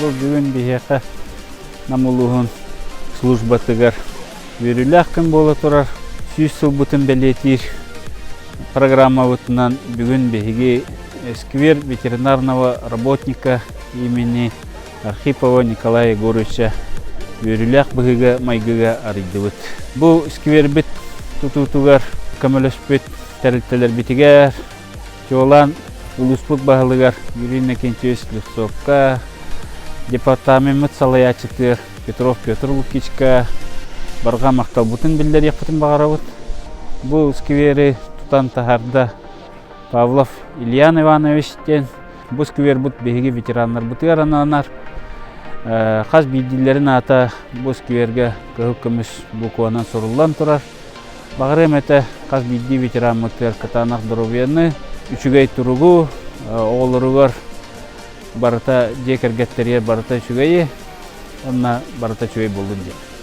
Бу бүгүн биһиэхэ Нам улууһун службатыгар үөрүүлээх күн буола турар. 100 сылбытын бэлиэтиир программабытынан бүгүн биһиги сквер ветеринарного работника имени Архипова Николая Егоровича үөрүүлээх быһыыга-майгыга арыйдыбыт. Бу сквербит тутуутугар көмөлөспүт тэрилтэлэрбитигэр, чуолаан улууспут баһылыгар Юрий Иннокентьевич Слепцовка, департамеммыт салайааччытыгар Петров Петр Лукичка барҕа махталбытын биллэриэхпитин баҕарабыт. Бу сквери тутан таһаарда Павлов Ильян Иванович диэн. Бу сквербут биһиги ветераннарбытыгар ананар. Хас биирдиилэрин аата бу сквергэ кыһыл көмүс букванан суруллан турар. Баҕарыам этэ хас биирдии ветераммытыгар кытаанах доруобуйаны, үчүгэй туругу, оҕолоругар барыта дьиэ кэргэттэригэр барыта үчүгэйи, уонна барыта үчүгэй буоллун диэн.